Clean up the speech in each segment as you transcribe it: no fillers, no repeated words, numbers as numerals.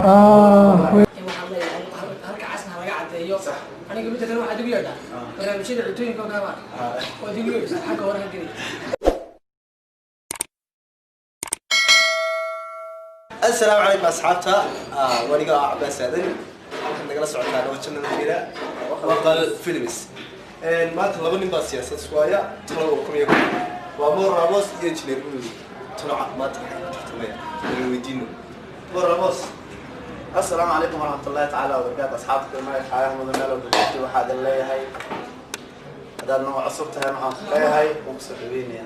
Waxaan leeyahay halka casna laga cadeeyo. Aniga midda kale waxaad igu yeedhaa barnaamijyada cuntooyinka oo kale maa waad igu yeedhaysaa, xagga hore ha geli. Asalaamu calaykum asxaabta, waniga ah Cabaas Aadan. Halkan nagala socotaan waa channelkeena Waqal Films. Maanta laba nin baa siyaasad isku haya, talo oo kumiya waa Mo Ramos iyo Engineer Ulul. Talo maanta waxay ku tartamaya wala weydiino Mo Ramos. Asalaamu calaykum waraxmatullaahi tacaala wabarakaatu. Asxaabta qiimaha xaayaha mudan meel walba joogtay, waxaa idin leeyahay haddaad nagu cusub tahay waxaan ku leeyahay waan kusoo dhaweynaya.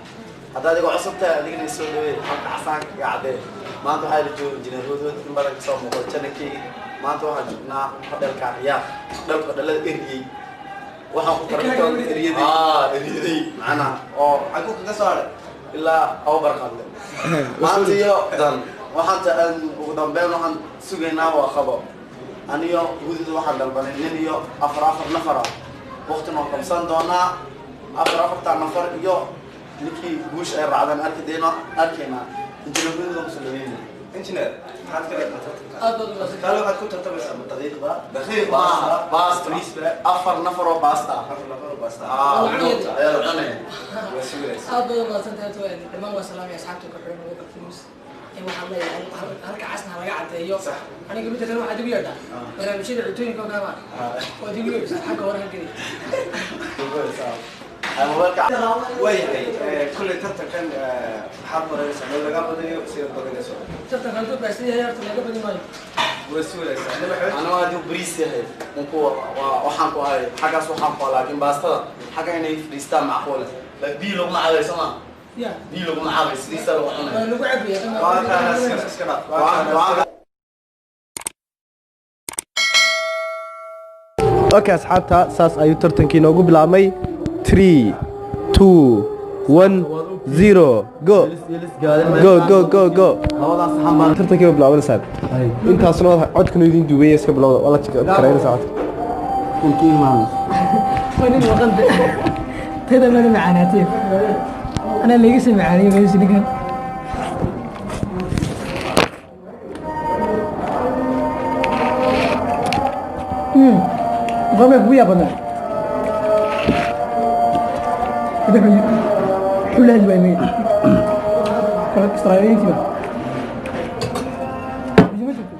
Haddaad iga cusub tahay adigana isoo dhaweey, halka casaanka iga caddee. Maanta waxaa ila jooga Injineer Hudhud, in badan kasoo muuqda channelkeyga. Maanta waxaan joognaa hodhelka Riyaad, hodhelka hodhelada eriyey. Waxaan ku tartamay Eryaday. Eryaday macnaha oo xaguu kaga soo hadhay ilaa ababar qadle maanta iyo dan. Waxaan ugu dambeyn waxaan sugaynaa waa qabo. Aniyo Hudud waxaan dalbanay nin iyo afar afar nafar ah. Waqtina waan qabsan doonaa afar afartaa nafar iyo ninkii guush ay raacdaan arkidayno arkaynaa. Injineer Hudud waan kusoo dhaweynaya. Engineer, maxaad ka leedahay tartanka? Aad baad u mahadsan. Kaale waxaad ku tartamaysaa ma daqiiqba? Daqiiq maaha, baasta. Bariisba. Afar nafar oo baasta ah. Afar nafar oo baasta. Ayaa la cunaya. Waa sugaysaa. Aad baad u mahadsantahay. Dhammaan waa salaamaya asxaabta ku xiran Waqal Films. Waxaan leeyahay halka casna laga cadeeyo. Aniga midda kale waxaad igu yeedhaa barnaamijyada cuntooyinka oo kale maa waad igu yeedhaysaa, xagga hore ha geli. Mobailka. Waayahay, kulley tartankan maxaad maranaysaa? Meel lagaa badinayo sidaad badinayso? Tartanka hadduu baahsan yahay horta laga badin maayo. Waa sugaysaa Maxamed. Anigu hadduu bariis yahay unku waxaan ku ahay xaggaas waxaan ku ahay, laakiin baastada xagga inay fadhiistaan macquule. Biyo laguma cabayo soo ma? Ya. Biyo laguma cabayo, sidiisa lagu waa cunaya. Lagu cabaya. Waa kaana iska dhaaf, waa kaana. Okay asxaabta, saas ayuu tartankii noogu bilaabmay. 3, 2, 1, 0, go go go go go! Labadaas saxan baan Tartankii waa bilaabanaysaa. Intaasna waa codkanu idin duubaya, iska bilowda. Waa la karaynaysaa codka. Kunkii imaan. Waa nin maqanta tayda mana macaanaatee, anaa layga soo macaaniyey meesha ninkan. Goormay kugu yaab badnaa? Wuxuu la hadli waayey Israa'iiliyiintiiba. Biyo ma jirto?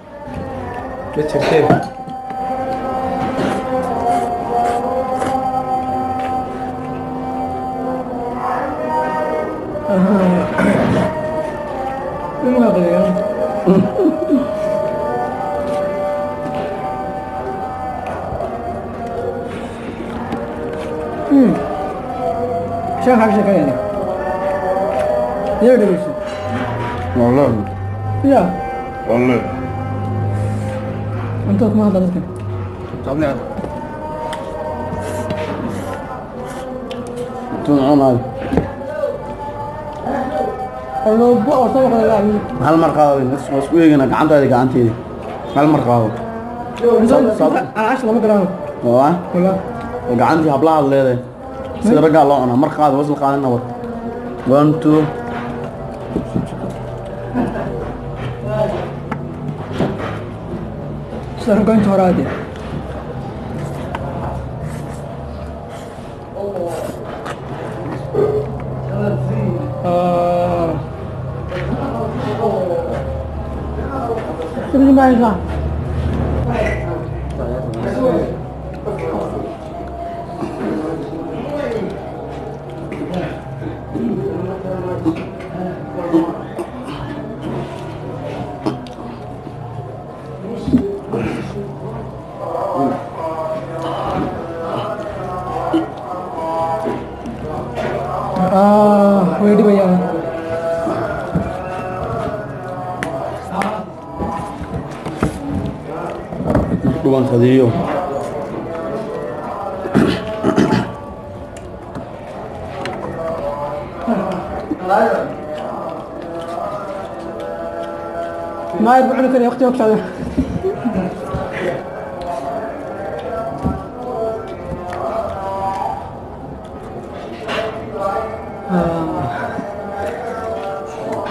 Ma jirteen. Ilmaha qadeeyaa. Sheekh, xag sheekanayna. Yaa dhegeyso. Wallahi. Ya. Wallahi. Cuntada kuma hadla dadkan. Tabni tun cunayo. Aloobo oo soo qada. Hal mar qaado, waa isku eegana gacantaada gacanteyda. Hal mar qaado. Caash lama garaano. Waa Wallah. gacantii hablahaad leedahay, sida raggaa loo cunaa. Mar qaado, wasla qaadana. War one two. Sida ragga inta hore aadee. Sebelum bayar. Way dhibayaan. Dhuban qadiyo. Ma yar cuni karaya, waqtiga ku socda.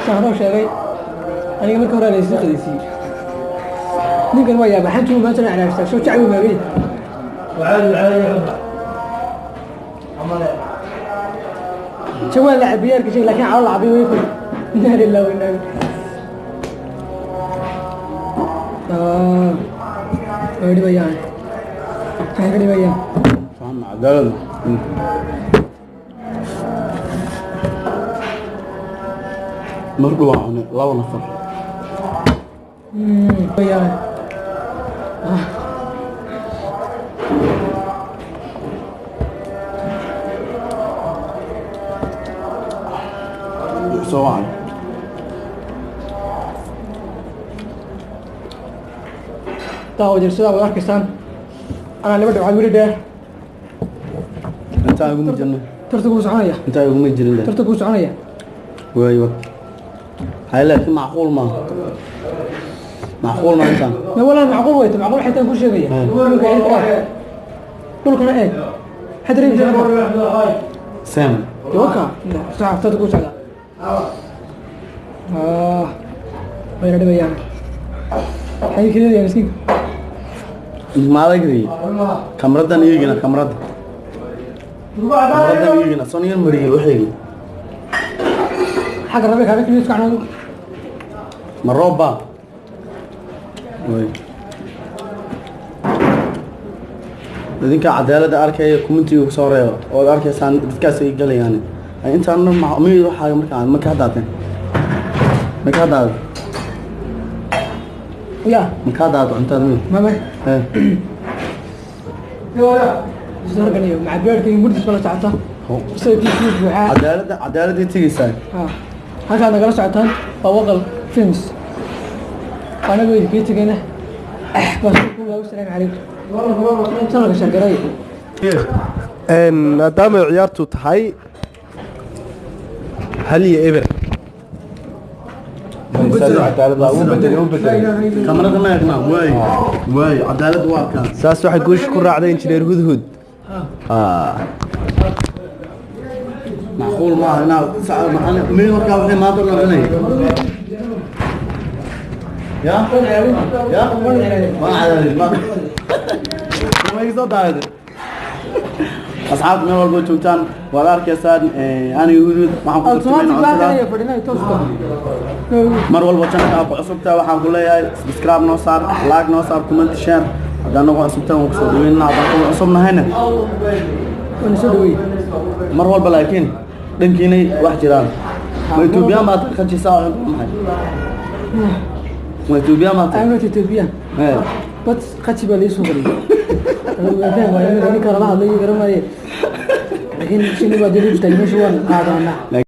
Saan hore u sheegay, aniga marka hore laysii qadaysiiyey. Ninkan waa yaaba xantuu maanta calaabtaa soo jacwi maagay. Jawaan la cabiyaar ka sheeg, laakiin calool la cabiyo way ku. Inna lillahi wa inna ilaihi. Way dhibayaan, maxay ka dhibayaan? Faham cadaalad. Mar dhow waan cunay laba nafar. Dhibayaan. Soo wacay. Daawadeer, sidaa wad arkaysaan, anaa laba dhibcood weli dheer. Intaa iguma jirno. Tartanku wuu soconaya. Intaa iguma jirin de. Tartanku wuu soconaya. Waayo, hay, laakiin macquul maaha, macquul ma intaan. Ma walaa macquul weyta, macquul xitaan ku sheegaya. Dhulka eeg, dhulkana eeg, maxaad dareemaysaa marka? Sam. Waka sax, tartanku wuu socdaa. Wayna dhibayaan, maxay keliyadaya miskiinka? Maadagri kamradan iyagina, kamrada, kamradan iyagina son yar mariyay waxaygi. Xagga rabe kaaga timid iska. Ma roob baa way idinka cadaaladda arkaya, commentiga kusoo reeba ood arkaysaan dadkaas ay galayaan intaan mid waxaaga markaa ma kaa daateen, ma kaa daado? Ya. Ma kaa daado cuntada mi? Mame. Eh. Hargan iyo macabeerka iyo murdis bala socota, isaga buuxaa. Cadaaladda, cadaaladday tegeysaa. Halkaad nagala socotaan waa Waqal Films, anagoo idinkaga tegayna. Asalaamu calaykum, channelka share garay. Maadaama ciyaartu tahay 1-0. Kamarada ma eegnaa? Waay waay, cadaalad waa kaa. Saas waxay guusha ku raacday Injineer Hudhud. Macquul maaha inaa mid markaa waxay maanta la cunay ya ya ma cadaalad ma ma iga soo daaday. Asxaabta meel walba joogtaan waad arkaysaan, aniga Hudhud waxaan ku automatic tartamayna baa cuntada. kanaya fadhinay tooska. Mar walba channelka ku cusubtahay waxaan ku leeyahay subscribe noo saar, like noo saar, comment, share. Haddaan nagu cusubtahay waan kusoo dhaweynaa, haddaan ku cusubnahayna waana soo dhaweey. Mar walba laakiin dhankiinay wax jiraan. Ma Ethiopian baad qajisaa oo maxay? Ma Ethiopian baad? I'm not Ethiopian. Eh. But qaji baa liisoo qariyay. Ninka lala hadlay garan maaye, laakiin shini baa dib u istaagay meesha, waan qaadaanaa.